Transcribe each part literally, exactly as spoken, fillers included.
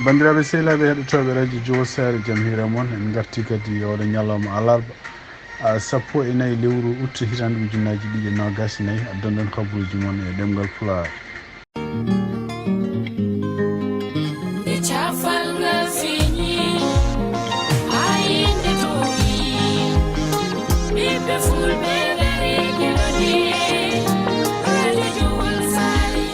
Banndiraaɓe sehilaaɓe heɗotooɓe radio Jowo Saare, jam hiira mon. En ngarti kadi e oɗo ñalawma alarba, a, sappo e nayi lewru août, hitaande ujunnaji ɗiɗi e noogas e nayi. Addanɗon kabaruuji mon e ɗemngal Pulaar. Nde cafal ngal feeñi, haa yimɓe toowi, ɓiɓɓe fulɓe ngari keɗoɗi, radio Jowo Saare.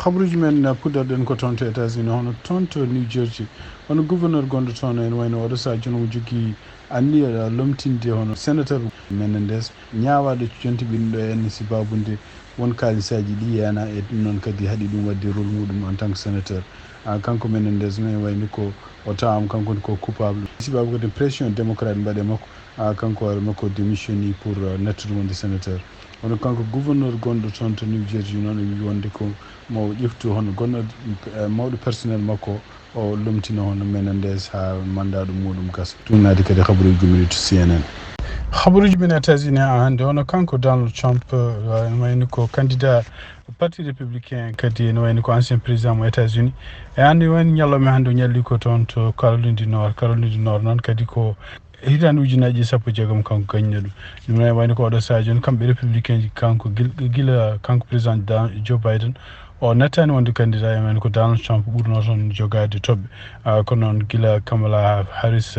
Habaruuji men puɗɗorɗen ko toon to États-Unis, hono toon to New Jersey. Hono gouverneur gonɗo toon, ene wayno oɗo sahaa jooni omo jogii anniya lomtinde hono sénateur Menendez, ñaawaaɗo jonti ɓiɗɗo en, sibaabude won kaalisaaji ɗi yeena e ɗum noon kadi haɗi ɗum waɗde rôle muɗum en tant que sénateur. Ah, kanko Menendez noon, ene wayno ko o tawaama kanko woni ko coupable. Sibaabu kadi pression démocrate mbaɗe makko, ah, kanko hoore makko démissionni pour, ah, nattude wonde sénateur. Kono kanko gouverneur gonɗo toon to New Jersey noon, o wii wonde ko mo ƴeftu hono gonɗo, eh, mawɗo personnel makko, o lomtina hono Menendez haa mandat ɗum muɗum gasa. Tuugnaade kadi habaruuji gummiiɗi to C N N. Habaruuji men États-Unis haa hannde, hono kanko Donald Trump, eh, wayno ko candidat Parti républicain, kadi ene wayno ko ancien président mo États-Unis. E hannde wayno ñalawma hannde o ñalli ko toon to Caroline du Nord. Caroline du Nord noon kadi ko hitaande ujunnaji sappo e jeegom kanko gañno ɗum. Ɗum ne wayno ko oɗo sahaa jooni kamɓe républicain ji, kanko gil-, gila kanko président Dan-, Joe Biden, o nattaani wonde candidat, e men ko Donald Trump ɓurno toon jogaade toɓɓe. Ah, kono noon gila Kamala Harris,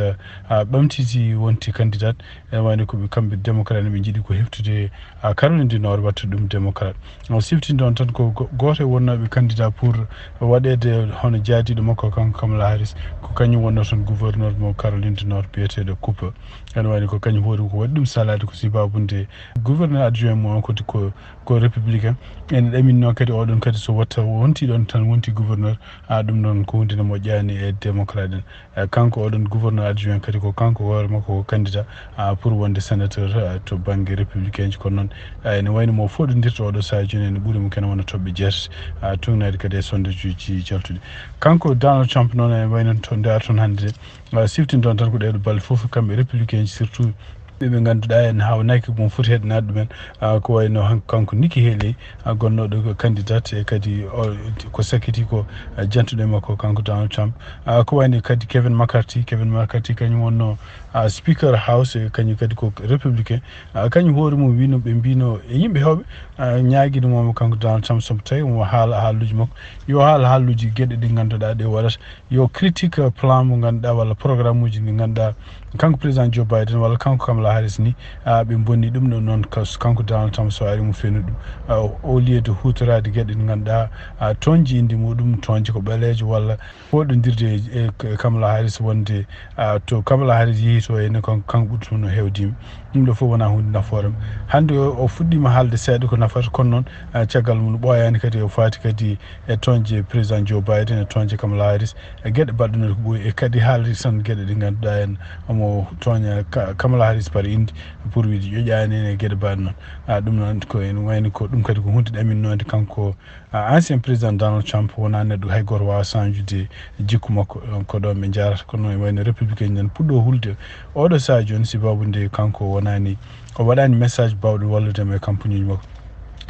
ah, ɓamtiti wonti candidat, ene wayno ko ɓe kamɓe démocrate ɓe njiɗi ko heftude, ah, Caroline du Nord watta ɗum démocrate. O siftini ɗoon tan ko go-, gooto e wonnooɓe candidat pour waɗeede hono jaadiiɗo makko kanko Kamala Harris, ko kañum wonnoo toon gouverneur mo Caroline du Nord biyeteeɗo Cooper. Ene wayno ko kañum hoore ko waɗi ɗum salaade ko sibaabu nde gouverneur adjoint mo on kadi ko, ko républicain. Ene ɗaminno kadi oɗon kadi so watta wonti ɗoon tan wonti gouverneur, a ɗum ɗoon ko hunde nde moƴƴaani e démocrate en. Eh, kanko oɗon gouverneur adjoint kadi ko kanko hoore makko ko candidat, ah, pour wonde sénateur, ah, to bannge républicain ji. Kono noon, ah, ene wayno mo foɗondirta oɗo sahaa jooni ene ɓuri mo kene wona toɓɓe jeetati, ah, tuugnaade kadi e sondage uji jaltuɗi. Kanko Donald Trump noon ene wayno to ndaar toon hannde de, ah, siftinɗon tan ko ɗeeɗo balɗe fof kamɓe républicain ji surtout ɓe ɓe ngannduɗaa en haawnaaki ko mo foti heɗanaade ɗumen, ah, ko wayno han-, kanko Nikki Haley, ah, gonnooɗo ko candidat e kadi o, ko sakkiti ko, ah, jantuɗo e makko kanko Donald Trump. Ah, ko wayno kadi Kevin McCarthy, Kevin McCarthy kañum wonno, ah, speaker House, e kañum kadi ko républicain. Ah, kañum hoore mum wino ɓe mbino e yimɓe heewɓe, ah, ñaagiino mo kanko Donald Trump so tawi omo haala haaluuji makko, yo haal haaluuji geɗe ɗe ngannduɗaa ɗe waɗata. Yo critique plan mo ngannduɗaa walla programme uji ɗi ngannduɗaa kanko président Joe Biden walla kanko Kamala Harris ni, ah, ɓe bonni ɗum ɗo noon kas-, kanko Donald Trump so ari mo fenu ɗum. Ah, au lieu de huutoraade geɗe ɗe ngannduɗaa, ah, toñji indi muɗum, toñji ko ɓaleejo walla woɗɗondirde e, e Kamala Harris wonde, ah, to Kamala Harris yehi to ene kan-, kanko ɓurtuno heewde yimɓe. Ɗum ɗo fof wonaa huunde nafoore mo. Hannde o, o fuɗɗiima haalde seeɗa ko nafata, kono noon, ah, caggal mum ɓooyaani kadi o faati kadi e toñje président Joe Biden, e toñje Kamala Harris, e geɗe baɗɗunooɗe ko ɓooyi, e kadi haalde tan geɗe ɗe ngannduɗaa en omo tooña Ka-, Kamala Harris par inde pour wiide ƴoƴaani en e geɗe mbaɗe noon. Ah, ɗum noon ko ene wayni ko ɗum kadi ko huunde ɗaminnoonde kanko, ah, ancien président Donald Trump wonaa neɗɗo hay gooto waawa sañjude jikku makko, eh, ko ɗoon ɓe njaarata. Kono noon ene wayno républicain en puɗɗo hulde oɗo sahaa jooni, sibaabu nde kanko wonaani, o waɗaani message baawɗo wallude mo e campagne uji makko.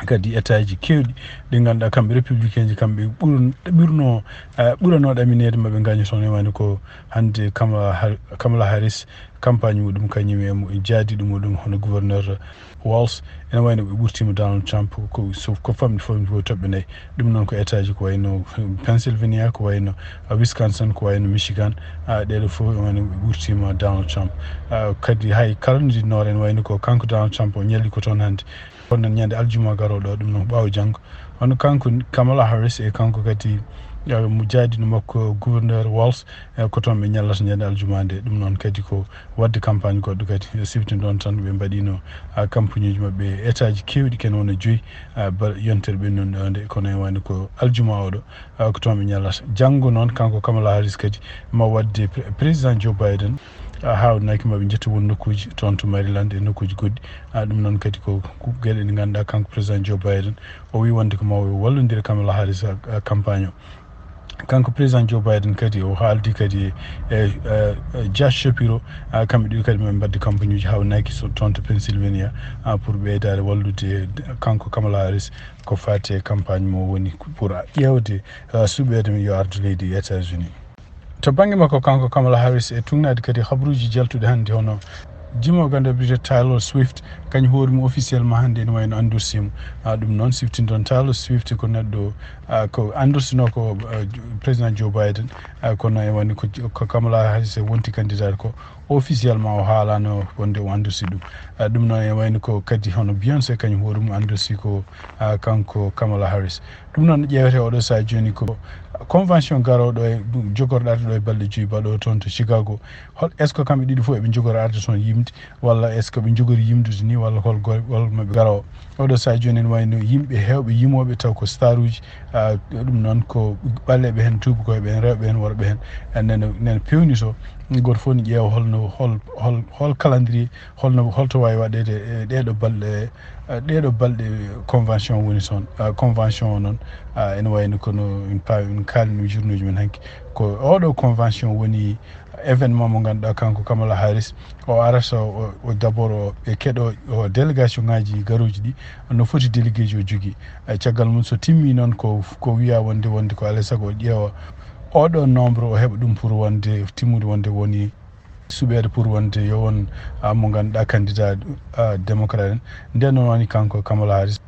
Kadi état ji keewɗi ɗi ngannduɗaa kamɓe républicain ji kamɓe ɓurno, ɓurno, eh, ɓurano ɗamineede maɓe ngaño toon, e wayno ko hannde Kamala Har-, Kamala Harris, campagne muɗum kañum e mo-, jaadiiɗo muɗum hono gouverneur Walz, ene wayno ɓe ɓurtiima Donald Trump ko, so, ko famɗi famɗi fof toɓɓe nayi. Ɗum noon ko état ji ko wayno Pennsylvania, ko wayno, ah, Wisconsin, ko wayno Michigan. Ah, ɗeeɗo fof ene wayno ɓe ɓurtiima Donald Trump. Ah, kadi hay Caroline du Nord ene wayno ko kanko Donald Trump o ñalli ko toon hannde. Kono noon ñande aljuma garooɗo o, ɗum noon ko ɓaawo janngo. Hono kanko Kamala Harris e kanko kadi, eh, mo jaadiiɗo makko gouverneur Walz, eh, ko toon ɓe ñallata ñande aljuma nde. Ɗum noon kadi ko waɗde campagne goɗɗo kadi. E siftin ɗoon tan ɓe mbaɗiino, ah, campagne uji maɓɓe e état ji keewɗi, ken wona joyi, ah, ba-, yontere ɓennude ɗo nde. Kono e wayno ko aljuma oɗo, ah, ko toon ɓe ñallata. Janngo noon kanko Kamala Harris kadi ma waɗde pré-, président Joe Biden, ah, haawnaki maɓe njettu won nokkuuji toon to Maryland e nokkuuji goɗɗi. Ah, ɗum noon kadi ko, ko geɗe ɗe ngannduɗaa kanko président Joe Biden o wii wonde ko ma o wallondira Kamala Harris, ah, ah, campagne o. Kanko président Joe Biden kadi o haaldi kadi e, e, e Josh Shapiro, a, kamɓe ɗiɗo kadi ɓe mbaɗde campagne uji hawnaaki so toon to Pennsylvania, a, pour ɓeydaade wallude kanko Kamala Harris ko faati e campagne mo woni pour ƴeewde, a, suɓeede mo yo ardu leydi États-Unis. To bannge makko kanko Kamala Harris e tugnaade kadi habruuji jaltuɗi hannde hono jimoowo gannde biyetee Taylor Swift, kañum hoore mum officiellement hannde ene wayno endorsé mo. A, ɗum noon siftindon Taylor Swift ko neɗɗo, a, ko endorsé no ko, a, président Joe Biden, a, kono e wayno ko, ko Kamala Harris e wonti candidat ko officiellement o haalano wonde o endorsé ɗum. A, ɗum noon e wayno ko kadi hono Beyoncé kañum hoore mum endorsé ko, a, kanko Kamala Harris. Ɗum noon ƴeewete oɗo sahaa jooni ko convention garooɗo e jogorɗo arde ɗo e balɗe joyi baɗo toon to Chicago. Hol, est-ce que kamɓe ɗiɗi fof eɓe njogori arde toon yimde, walla est-ce que ɓe njogori yimdude ni, walla hol gore, hol maɓe garoo? Oɗo sahaa jooni ene wayno yimɓe heewɓe yimooɓe taw ko staruuji, a, ɗum noon ko ɓaleeɓe heen, tuubakooɓe heen, rewɓe heen, worɓe heen, a, nene, nene pewni so gooto fof ne ƴeewa holno, hol, hol, hol calendrier, holno, holto waawi waɗeede e ɗeeɗo balɗe, e ɗeeɗo balɗe convention woni toon. A, convention o noon, a, ene wayno kono en paawi, en kaalni ɗum journée uji men hanki. Ko oɗo convention woni événement mo ngannduɗaa kanko Kamala Harris, o arata o, o d'abord o, ɓe keɗo o délégation ngaji garooji ɗi, no foti délégué ji o jogii. E caggal mum so timmi noon ko, ko wiya wonde, wonde ko alaa e sago o ƴeewa oɗo nombre o heɓa ɗum pour wonde timmude wonde woni suɓeede pour wonde yo won, a, mo ngannduɗaa candidat, a, démocrate en. Nden noon woni kanko Kamala Harris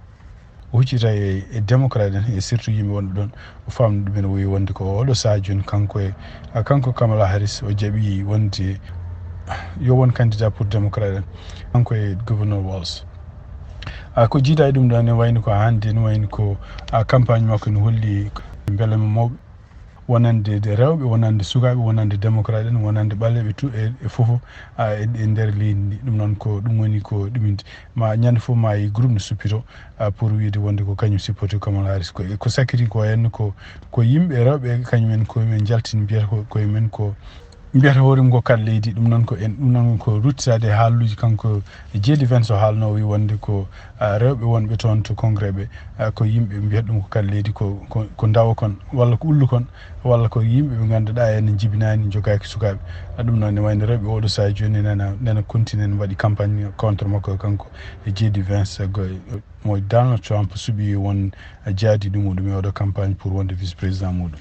o huccita e, e démocrate en e surtout yimɓe wonɓe ɗoon o faamni ɗumen o wi wonde ko oɗo sahaa jooni kanko e, a, kanko Kamala Harris o jaɓi wonde yo won candidat pour démocrate en kanko e gouverneur Walz. A, ko jiida e ɗum ɗoon ne wayno ko hannde ne wayno ko, a, campagne makko ne holli mbele mo mawɓe wonande de rewɓe, wonande sukaaɓe, wonande démocrate en, wonande ɓaleeɓe tout e, e fof, a, e, e nder leydi ndi. Ɗum noon ko ɗum woni ko ɗuminde. Ma ñande fof ma yi groupe no suppito, a, pour wiide wonde ko kañum supporté Kamala Harris. Ko, ko sakkiti ko henno ko, ko yimɓe rewɓe kañum en ko men njaltini mbiyata ko, koye men ko mbiyata hoore mum ko kala leydi. Ɗum noon ko en, ɗum noon ko ruttitaade e haaluuji kanko J D Vance o haalno o wi wonde ko, a, rewɓe wonɓe toon to Congrès ɓe, a, ko yimɓe mbiyata ɗum ko kala leydi ko, ko, ko ndawa kon, walla ko ullu kon, walla ko yimɓe ɓe ngannduɗaa en njibinaani, njogaaki sukaaɓe. A, ɗum noon ne wayno rewɓe oɗo sahaa jooni nana, nana continue ne mbaɗi campagne contre makko kanko e J D Vance, go-, mo Donald Trump suɓi won jaadiiɗo muɗum e oɗo campagne pour wonde vice président muɗum.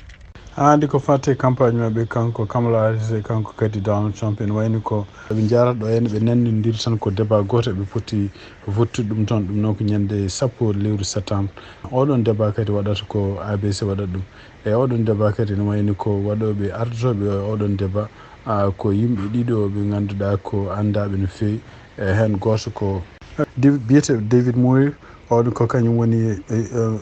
Haa hannde ko faati e campagne maɓɓe kanko Kamala Harris e kanko kadi Donald Trump ene wayni ko ɓe njaarata ɗo heen ɓe nanndondiri tan ko débat gooto ɓe poti fottude ɗum toon. Ɗum noon ko ñande sappo lewru septembre. Oɗon débat kadi waɗata ko A B C waɗata ɗum. E oɗon débat kadi ene wayni ko waɗooɓe ardotooɓe e oɗon débat, a, ko yimɓe ɗiɗo ɓe ngannduɗaa ko anndaaɓe no feewi. E heen gooto ko Dav-, biyetee David Moyer, oɗon ko kañum woni, e, e,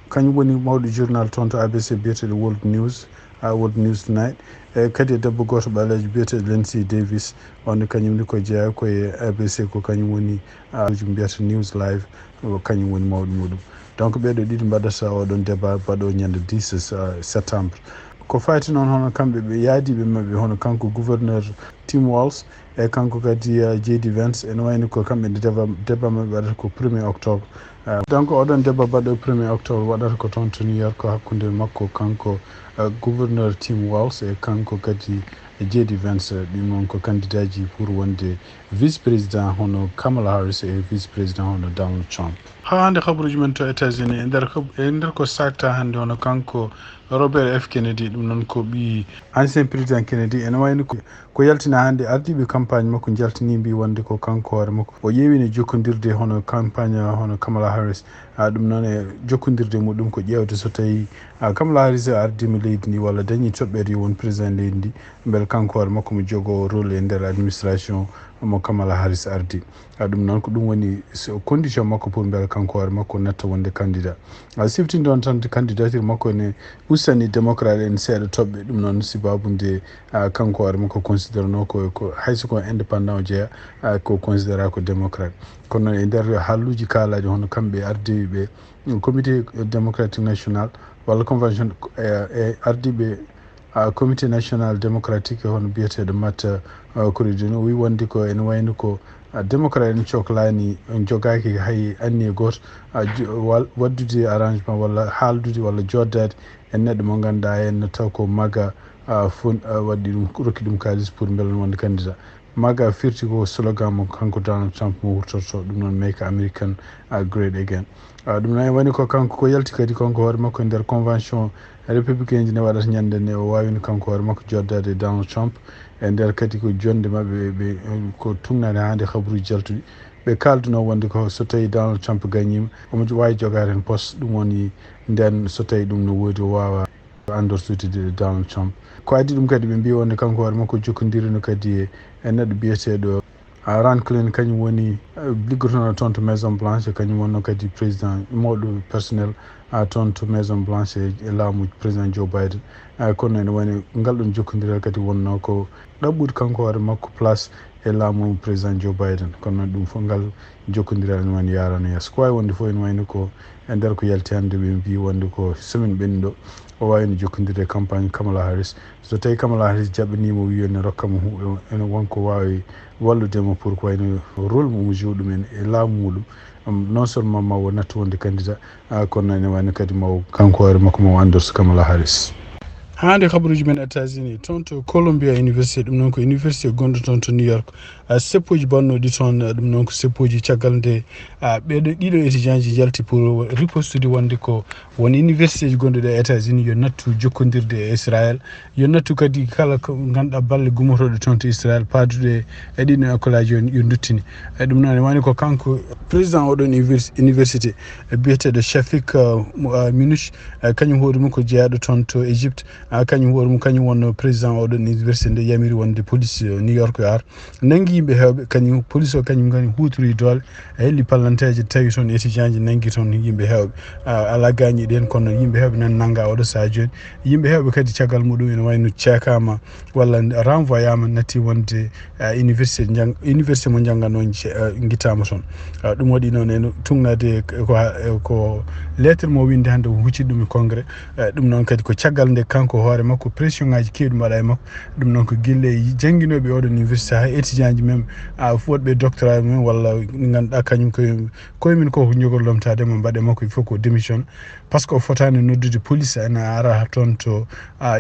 kañum woni mawɗo journal toon to A B C biyeteeɗo World News, a, World News Tonight. E kadi e debbo gooto ɓaleejo biyeteeɗo Lindsay Davis, on kañum ni ko jeyaa ko e A B C, ko kañum woni, a, uji mbiyata News Live, o kañum woni mawɗo muɗum. Donc ɓeeɗo ɗiɗi mbaɗata oɗon débat baɗo ñande dix, a, septembre. Ko fayti noon hono kamɓe ɓe yaadiiɓe maɓɓe hono kanko gouverneur Tim Walz e kanko kadi, a, J D Vance, ene wayni ko kamɓe nde débat, débat maɓɓe waɗata ko premier octobre. A, donc oɗon débat baɗɗo premier octobre waɗata ko toon to New York ko hakkunde makko kanko, a, gouverneur Tim Walz e kanko kadi J D Vance, ɗum noon ko candidat ji pour wonde vice président hono Kamala Harris e vice président hono Donald Trump. Haa hannde habaruuji men to États-Unis, e nder ko, e nder ko saakta hannde hono kanko Robert F Kennedy, ɗum noon ko ɓii ancien président Kennedy, ene wayni ko, ko yaltina hannde ardiiɓe campagne makko njaltini mbi wonde ko kanko hoore makko o ƴeewino jokkondirde hono campagne hono Kamala Harris. A, ɗum noon e jokkondirde muɗum ko ƴeewde so tawi, a, Kamala Harris ardiima leydi ndi walla dañi toɓɓere yo won président leydi ndi, mbele kanko hoore makko mo jogoo rôle e nder administration mo Kamala Harris ardi. A, ɗum noon ko ɗum woni so condition makko pour mbele kanko hoore makko natta wonde candidat. A, siftinɗon tan candidature makko ne ustani démocrate en seeɗa toɓɓe. Ɗum noon sibabu nde, a, kanko hoore makko considérano ko, ko hay so ko indépendant o jeeya, a, ko considéra ko démocrate. Kono noon e nder haalluuji kaalaaji hono kamɓe ardiiɓe comité démocratique national walla convention, e, e ardiiɓe Comité National Démocratique, hono biyeteeɗo Matt Cardin, o wi wonde ko ene wayno ko démocrate en coklaani, en jogaaki hay anniye gooto, waddude arrangement walla haaldude walla joddaade e neɗɗo mo ngannduɗaa en taw ko MAGA, fon waɗi ɗum, rokki ɗum kaalis pour mbela wonde candidat. MAGA firti ko slogan mo kanko Donald Trump mo wurtorto, ɗum noon Make American Great Again. Ɗum noon woni ko kanko ko yalti kadi kanko hoore makko e nder convention républicain ji ne waɗata ñande nde, o waawino kanko hoore makko joddade e Donald Trump. E nder kadi ko jonde maɓɓe ɓe ko tugnaade haa nde, habruuji jaltuɗi ɓe kaalduno wonde ko so tawi Donald Trump gañima omo waawi jogaade heen poste, ɗum woni nden so tawi ɗum no woodi o waawa andortude Donald Trump. Ko addi ɗum kadi ɓe mbi wonde kanko hoore makko jokkondirino kadi e neɗɗo biyeteeɗo Ron Klain, kañum woni liggotono toon to Maison Blanche, kañum wonno kadi président mawɗo personnel toon to Maison Blanche e laamu président Joe Biden. Kono ene wayno ngal ɗon jokkondiral kadi wonno ko ɗaɓɓude kanko hoore makko place e laamu président Joe Biden. Kono noon ɗum fof ngal jokkondiral ene wayno yarano yeeso. Ko wawi wonde fof ene wayno ko e nder ko yalti hannde ɓe mbi wonde ko semaine ɓennuɗo o wawi no jokkondirde e campagne Kamala Harris. So tawi Kamala Harris jaɓɓanimo wi ene rokkamo ene wonko wawi walludemo pour ko wayno rôle mo omo joue ɗumen e laamu muɗum. Non seulement ma o nattu wonde candidat, kono ene wayno kadi ma o kanko hoore makko ma o endorse Kamala Harris. Haa nde habruuji men États-Unis, toon to Columbia University, ɗum noon ko université gonɗo toon to New York. Seppoji bannoɗi toon, ɗum noon ko seppoji caggal nde ɓeɗo ɗiɗo étudiant ji njalti pour ripostude wonde ko won université ji gonɗuɗi e États-Unis yo nattu jokkondirde e Israël, yo nattu kadi kala ko ngannduɗaa balle gumotooɗe toon to Israël paaduɗe e ɗiɗo école aji yo nduttini. E ɗum noon woni ko kanko président oɗon université biyeteeɗo Shafik Minush, kañum hoore mum ko jeyaɗo toon to Égypte, kañum hoore mum kañum wonno président oɗon université nde yamiri wonde police New York yo ar nangi yimɓe heewɓe. Kañum police o kañum kadi huutori doole, a helli pallanteeje tawi toon étudiant ji nangi toon yimɓe heewɓe. Ala gaañiiɗo heen kono yimɓe heewɓe nan nannga oɗo sahaa jooni. Yimɓe heewɓe kadi caggal muɗum ene wayno ceekaama walla renvoyama natti wonde université jang université mo janngano gittaama toon. Ɗum waɗi noon ene tugnaade ko lettre mo winde hannde o huccit ɗum e congrès. Ɗum noon kadi ko caggal nde kanko hoore makko pression ngaji keewɗi mbaɗa e makko. Ɗum noon ko gille jannginooɓe oɗon université haa étudiant ji men, woɗɓe doctorat men walla ngannduɗaa kañum koye koye men ko jogor lomtaade mo mbaɗe makko il faut ko démission. Par ce que o fotaani noddude police ene ara toon to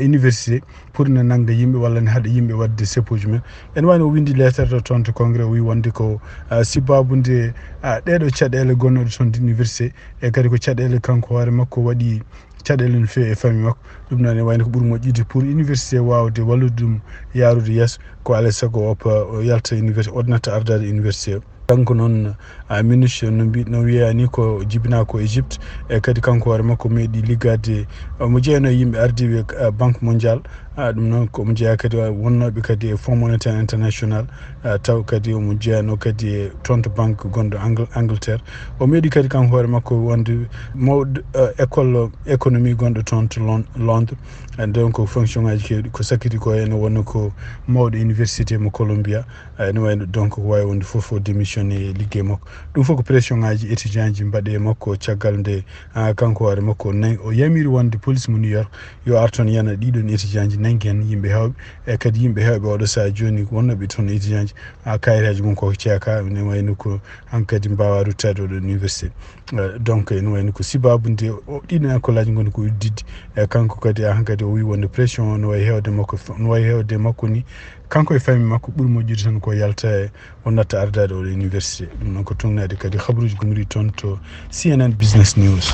université pour ne nannga yimɓe walla ne haɗa yimɓe waɗde seppoji men. Ene wayno o windi lettre to toon to congrès o wi wonde ko sibabu nde ɗeɗo caɗeele gonnoɗe toon to université e kadi ko caɗeele kanko hoore makko waɗi caɗeele no feewi e famille makko. Ɗum noon ene wayno ko ɓuri moƴƴude pour université wawde wallude ɗum yaarude yeeso. Ko alay sago o yalta université o natta ardaade université o. Kanko noon Minush no mbi no wiya ni ko jibina ko Égypte e kadi kanko hoore makko meeɗi liggaade omo jeeyano e yimɓe ardiiɓe Banque Mondiale. Ɗum noon ko omo jeeya kadi wonnooɓe kadi e Fonds Monétaire International. Taw kadi omo jeeyano kadi e toon to banque gonɗo Angleterre. O meeɗi kadi kanko hoore makko wonde mawɗo école économie gonɗo toon to Londres. Donc fonction ngaji keewɗi ko sakkiti ko ene wonno ko mawɗo université mo Columbia. Ene wayno donc ko wawi wonde fof o démissionné e ligguey makko. Ɗum fof ko pression ngaji étudiant ji mbaɗe e makko caggal nde kanko hoore makko o yamiri wonde police mo New York yo ar toon yana ɗiɗon étudiant ji nangi heen yimɓe heewɓe. E kadi yimɓe heewɓe oɗo sahaa jooni wonnoɓe toon étudiant ji kayitaji mum koko ceeka ene wayno ko hankadi mbawa ruttade oɗon université. Donc ene wayno ko sibabu nde ɗiɗon école aji ngoni ko uddidde. E kanko kadi hankadi o wi wonde pression o no wayi hewde makko no wayi hewde makko ni. Kanko e famille makko ɓuri moƴƴude tan ko yalta e o natta ardaade oɗo université. Ɗum noon ko tugnaade kadi habaruuji gumri toon to CNN Business News.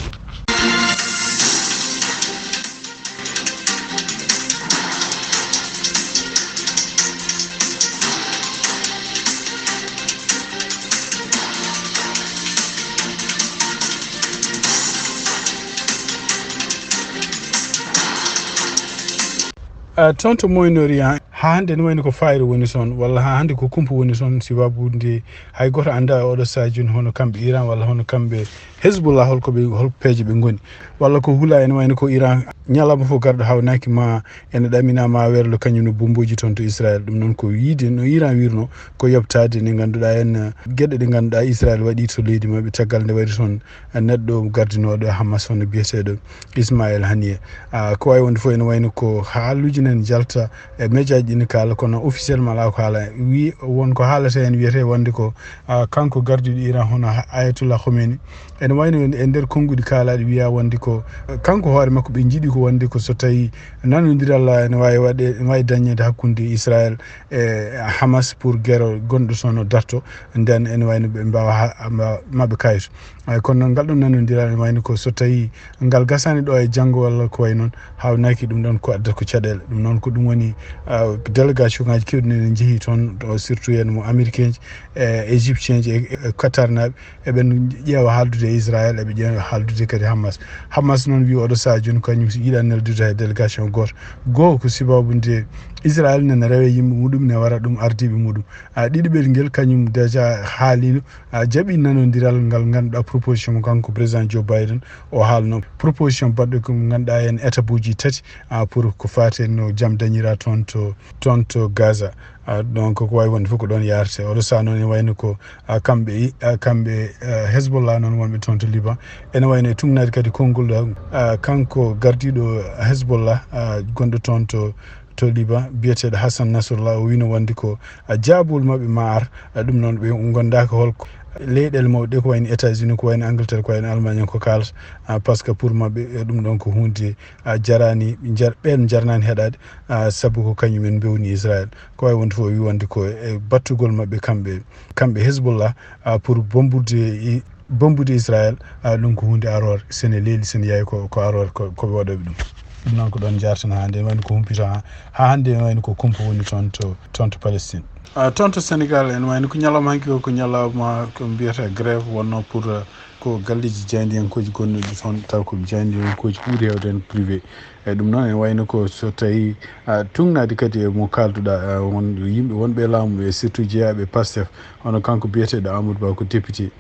Toon to Moyen-Orient. Haa hannde ne wayno ko fayre woni toon, walla haa hannde ko kumpa woni toon, sababu nde hay gooto anndaa e oɗo sahaa jooni hono kamɓe Iran walla hono kamɓe Hezbollah, hol ko ɓe, hol peeje ɓe ngoni, walla ko hula ene wayno ko Iran ñalawma fof garɗo hawnaaki ma ene ɗamina ma werlo kañum no bombooji toon to Israel. Ɗum noon ko wiyde no Iran wirno, ko yoɓtaade nde ngannduɗaa en, geɗe ɗe ngannduɗaa Israel waɗi to leydi maɓɓe, caggal nde wari toon neɗɗo gardinooɗo Hamas hono biyeteeɗo Ismail Haniyeh. Ah, ko wayi wonde fof ene wayno ko haaluuji nana njalta e médiaji ɗi ne kaala, kono officiellement alaa ko haala. Wi won ko haalata heen wiyetee wonde ko, ah, kanko gardiiɗo Iran hono Ayatollah Khomeini. Ene wayno e nder konnguɗi kaalaaɗi wiya wonde ko, eh, kanko hoore makko ɓe njiɗi ko wonde ko so tawi nanondiral ene waawi waɗe, ene waawi dañeede hakkunde Israel e Hamas pour guerre gonɗo toon o darto, nden ene wayno ɓe mbaawa ha-, mba-, maɓɓe kayit. Ay, kono noon ngal ɗum nanondiral ene wayno ko so tawi ngal gasani ɗo e janngo walla ko wayi noon, hawnaaki ɗum ɗoon ko addata ko caɗeele. Ɗum noon ko ɗum woni, ah, délégation ngaji kewɗi ne njehii toon, ɗo surtout en mo américain ji, e égyptien ji, e, e Qatar naaɓe, eɓe ƴeewa haaldude e Israël, eɓe ƴeewa haaldude kadi Hamas. Hamas noon wi oɗo sahaa jooni kañum yiɗa neldude hay délégation gooto. Goo ko sababu nde Israël nana rewa yimɓe muɗum, ne wara ɗum ardiiɓe muɗum. A ɗiɗiɓel ngel kañum déjà haalino, a jaɓi nanondiral ngal ngannduɗaa proposition mo kanko président Joe Biden o haalno. Proposition baɗɗo ko ngannduɗaa en étape uji tati, a, pour ko faati no jam dañira toon to, toon to Gaza. A, donc ko wawi wonde fof ko ɗoon yaarte. Oɗo sahaa noon ene wayno ko, a, kamɓe, a, kamɓe, a, Hezbollah noon wonɓe toon to Liban. Ene wayno e tugnaade kadi konngol ɗo, a, kanko gardiiɗo Hezbollah, a, gonɗo toon to, to Liban, biyeteeɗo Hassan Nasrallah, o wino wonde ko, a, jaabol maɓɓe ma ar, a, ɗum noon ɓe ngondaaka holko leyɗeele mawɗe ɗe ko wayno États-Unis, ko wayno Angleterre, ko wayno Allemagne ko kaalata, a, par ce que pour maɓɓe, e, ɗum ɗoon ko huunde, a, jarani, jar-, ɓeen jarnani heɗaade, a, sabu ko kañumen mbewni Israël. Ko wawi wonde fof o wi wonde ko e battugol maɓɓe kamɓe, kamɓe Hezbollah, a, pour bombude i-, bombude Israël, a, ɗum ko huunde aroore. Sene leeli, sene yawi ko, ko aroore, ko, ko ɓe waɗoɓe ɗum. Ɗum noon ko ɗoon jartana hannde, wayno ko humpito ha, ha hannde wayno ko kumpa woni toon to, toon to Palestine. A, toon to Sénégal, ene wayno ko ñalawma hanki o, ko ñalawma ko mbiyata grève wonno pour, a, ko galleji jaayndiyankooji gonnuɗi toon, taw ko jaayndiyankooji ɓuri heewde heen privé. E ɗum noon ene wayno ko so tawi, a, tugnaade kadi e mo kaalduɗaa, a, won yimɓe wonɓe e laamu ɓe, surtout jeyaaɓe e Pastef, hono kanko biyeteeɗo Amadou Ba ko député.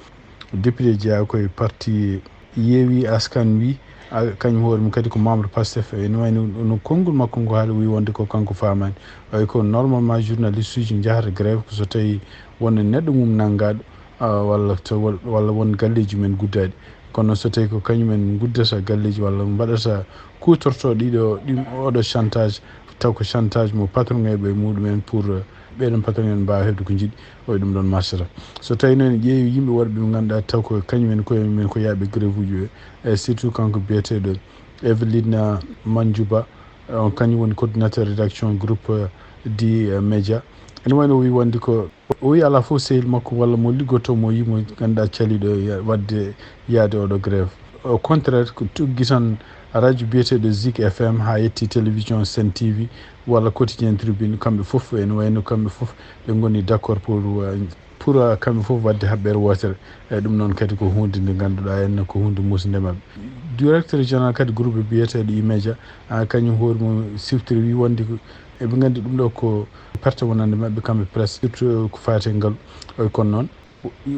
Député jeyaa ko e parti Yewwi Askan Wi, a, kañum hoore mum kadi ko membre Pastef. Ene wayno no konngol makko ngo haali, o wi wonde ko kanko faamaani. Oy ko normalement journaliste uji njahata grève ko so tawi won neɗɗo mum nanngaaɗo, a, walla to, wal-, walla won galleji men guddaaɗi. Kono so tawi ko kañumen nguddata galleji walla mbaɗata kuutorto ɗiɗo ɗim oɗo chantage, taw ko chantage mo patron e ɓe muɗumen pour, eh, ɓeɗon patron en mbawa heɓde ko jiɗi, o e ɗum ɗon marchata. So tawi noon ƴeewi yimɓe woɗɓe ɓe ngannduɗaa taw ko kañumen koye men ko yaaɓe grève uji ɓe, e surtout kanko biyeteɗo Evelina Mandiouba, on kañum woni coordinateur rédaction groupe, eh, di, eh, média. Ene wayno o wi wonde ko, o wi alaa fof sehil makko walla mo liggotoo mo yimo ngannduɗaa caliɗo ya-, waɗde yaade oɗo grève. Au contraire, ko tuggi tan radio biyeteeɗo Zik F M haa yetti télévision Sen T V walla Quotidien Tribune, kamɓe fof ene wayno kamɓe fof ɓe ngoni d'accord pour, euh, pour, euh, kamɓe fof waɗde haɓɓere wootere. E ɗum noon kadi ko huunde nde ngannduɗaa en ko huunde muusnde maɓɓe. Directeur général kadi groupe biyeteeɗo E-Media, a, kañum hoore mum siftiri wi wonde ko, eɓe nganndi ɗum ɗo ko perte wonande maɓɓe kamɓe presse, surtout ko faati e ngalu. Oy kono noon,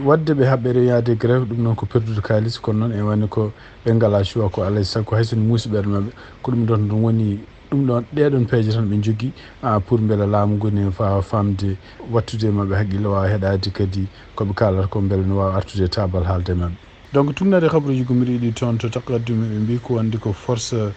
waɗde ɓe haɓɓere yaade grève, ɗum noon ko perdude kaalis, kono noon e wayno ko ɓe ngalaa choix, ko alaa e sago hay so no muusi ɓerɗe maɓɓe, ko ɗum ɗon ɗum woni, ɗum ɗon, ɗee ɗon peeje tan ɓe njogii, a, pour mbela laamu ngu ne waawa faamde, wattude e maɓɓe haqqille, waawa heɗaade kadi ko ɓe kaalata ko, mbela ne waawa artude e taabal haalde e maɓɓe. Donc, tugnaade kabaruuji gummiɗi ɗi toon to Taqaddum, ɓe mbii ko wonde ko forces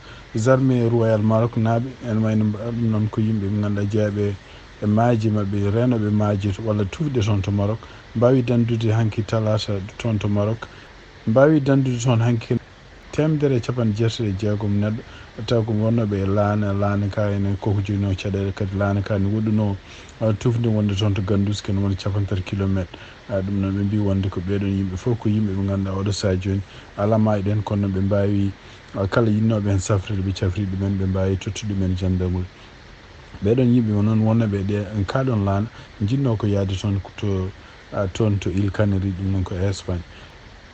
armées royales Maroc naaɓe, ene wayno mba-, ɗum noon ko yimɓe ɓe ngannduɗaa jeyaaɓe e maaje maɓɓe, reenooɓe maaje to, walla tuufde toon to Maroc, mbaawi danndude hanki talaata toon to Maroc, mbaawi danndude toon hanki teemedere e capanɗe jeetati e jeegom neɗɗo, taw ko wonnooɓe e laana, laana ka ene ko jogino caɗeele, kadi laana ka ne woɗɗuno, a, tufde wonde toon to Gandous, ken woni capanɗe tati kilometre. A, ɗum noon ɓe mbii wonde ko ɓeeɗon yimɓe fof ko yimɓe ɓe ngannduɗaa oɗo sahaa jooni alaa maayo ɗen, kono ɓe mbaawi, a, kala yiɗnooɓe heen safrede ɓe cafri ɗumen, ɓe mbaawi tottude ɗumen gendarmerie. Ɓeeɗon yimɓe noon wonnooɓe ɗe en kaaɗon laana, njiɗnoo ko yahde toon to, a, toon to Îles Canaries, ɗum noon ko e Espagne.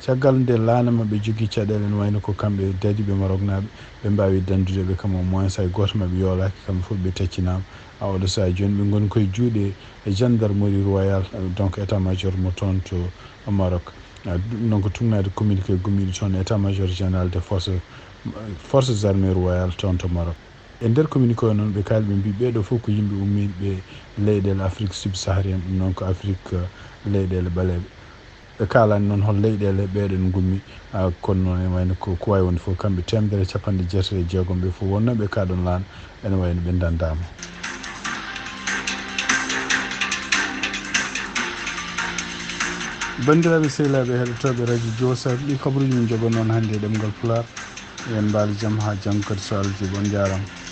Caggal nde laana maɓɓe jogii caɗeele, ene wayno ko kamɓe dadiiɓe Maroknaaɓe, ɓe mbaawi danndude ɓe, kam au moins hay gooto maɓɓe yoolaaki, kamɓe fof ɓe taccinaama. A oɗo sahaa jooni ɓe ngoni koye juuɗe e gendarmerie royale, donc état-major mo toon to Maroc. Ah, ɗum noon ko tugnaade communiqué gummiiɗo toon état-major général des forces, forces armées royales toon to Maroc. E nder communiqué o noon, ɓe kaali, ɓe mbii ɓeeɗo fof ko yimɓe ummiiɓe leyɗeele Afrique subsaharienne, ɗum noon ko Afrique, eh, leyɗeele ɓaleeɓe. Ɓe kaalaani noon hol leyɗeele ɓeeɗo ngummi, ah, kono noon ene wayno ko, ko waawi wonde fof, kamɓe teemedere e capanɗe jeetati e jeegom ɓe fof wonnooɓe e kaa ɗoon laana, ene wayno ɓe ndanndaama. Banndiraaɓe sehilaaɓe heɗotooɓe radio Jowsar, ɗi kabaruuji min njogo noon hannde e ɗemngal Pulaar. Yo on mbaal jam haa janngo kadi so Allah jaɓi. On njaaraama.